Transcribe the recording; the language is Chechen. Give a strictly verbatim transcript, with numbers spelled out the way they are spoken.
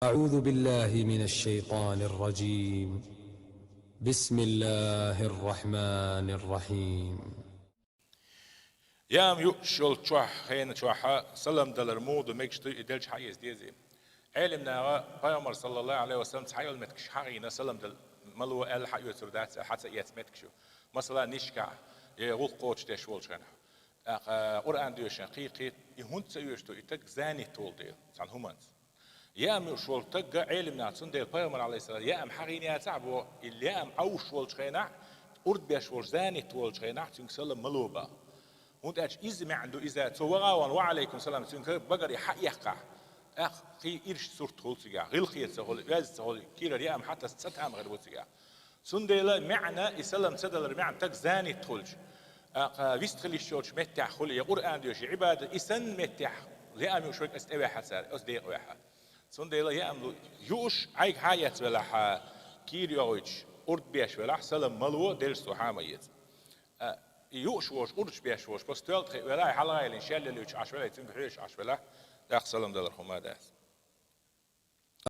أعوذ بالله من الشيطان الرجيم. بسم الله الرحمن الرحيم. Яам юуш йолчу хенахь салам далар муха ду мегаш ду и делча хьаэца дезий? Ӏелам наха пайхамар, саллаллаху Ӏалайхи ва саллам, цхьа йолу меттигаш хьахийна салам дала мало аьлла хьаоьцур дац, хьа ца эца меттигаш ю. Масала, нишкахь, я гӀуллакх кхочушдеш волчу хенахь. ТӀаккха Къуръан доьшуш кхин-кхин, и хӀунда ца оьшу ду, и стаг занят волу дела, цхьана хӀуманца. Яам юуш волу стаг Ӏелам наха, цундела пайхамар, Ӏалайхиссалам, яам хьахийна яцахь а боху, и яам Ӏовш волчу хенахь, урд беш волчу, занят волчу хенахь, цуьнга салам мало боху. ХӀунда аьлча иза маьӀна ду, иза цо вахана, ва Ӏалайкум салам, цуьнга багара и хьаэккхахь, тӀаккха кхин ирча сурт хуьлу цигахь, гӀиллакхе ца хуьлу, оьзда ца хуьлу, кийрара яам хьан таса ца там хир бу цигахь. Цундела маьӀна, и салам ца далар маьӀна, стаг занят хуьлча, тӀаккха вистхила йиш йолчу меттехь хуьлу, я Къуръан доьшу, я Ӏибадат, и санна меттехь, яам юуш верг аса тӀеваьхьа цара, аса декъаваьхьа. Цундела яам юуш, Ӏайга хьаэца велахь, кийра йогӀуьйтуш, урд беш велахь, салам мало, деллачу цо хьа ма эца. А, и юуш волуш, урд беш волуш, просто тоьлла тхе велахь, хьалагӀеллина, шел лелуьйтуш Ӏаш велахь, цуьнга хьоьжуш Ӏаш велахь, тӀаккха салам далар хӀума дац.